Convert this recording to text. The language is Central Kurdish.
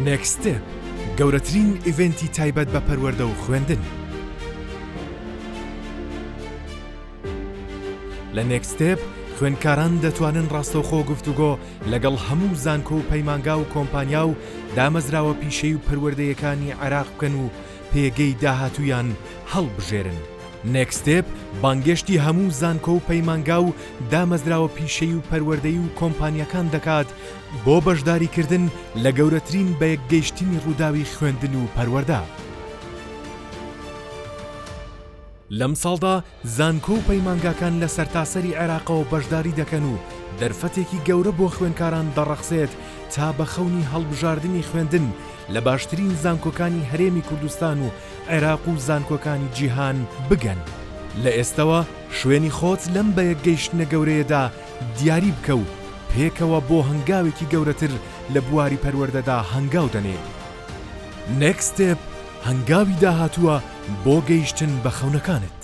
Next Step، گەورەترین event ی تایبەت بە پەروەردە و خوێندن. لە Next Step خوێندکاران دەتوانن ڕاستەوخۆ گفتوگۆ لەگەڵ هەموو زانکۆ و پەیمانگا و کۆمپانیا و دامەزراوە پیشەیی و پەروەردەیەکانی عێراق بکەن و پێگەی داهاتوویان هەڵبژێرن. Next Step بانگێشتی هەموو زانکۆ و پەیمانگا و دامەزراوە پیشەیی و پەروەردەیی و کۆمپانیاکان دەکات بۆ بەشداریکردن لە گەورەترین بەیەکگەیشتنی ڕووداوی خوێندن و پەروەردە. لەمساڵدا زانکۆ و پەیمانگاکان لە سەرتاسەری عێراقەوە بەشداری دەکەن و دەرفەتێکی گەورە بۆ خوێندکاران دەڕەخسێت تا بە خەونی هەڵبژاردنی خوێندن لە باشترین زانکۆکانی هەرێمی کوردستان و عێراق و زانکۆکانی جیهان بگەن. لە ئێستەوە شوێنی خۆت لەم بەیەکگەیشتنە گەورەیەدا دیاری بکە و پێکەوە بۆ هەنگاوێکی گەورەتر لە بواری پەروەردەدا هەنگاو دەنێین. Next Step هەنگاوی داهاتووە بۆ گەیشتن بە خەونەکانت.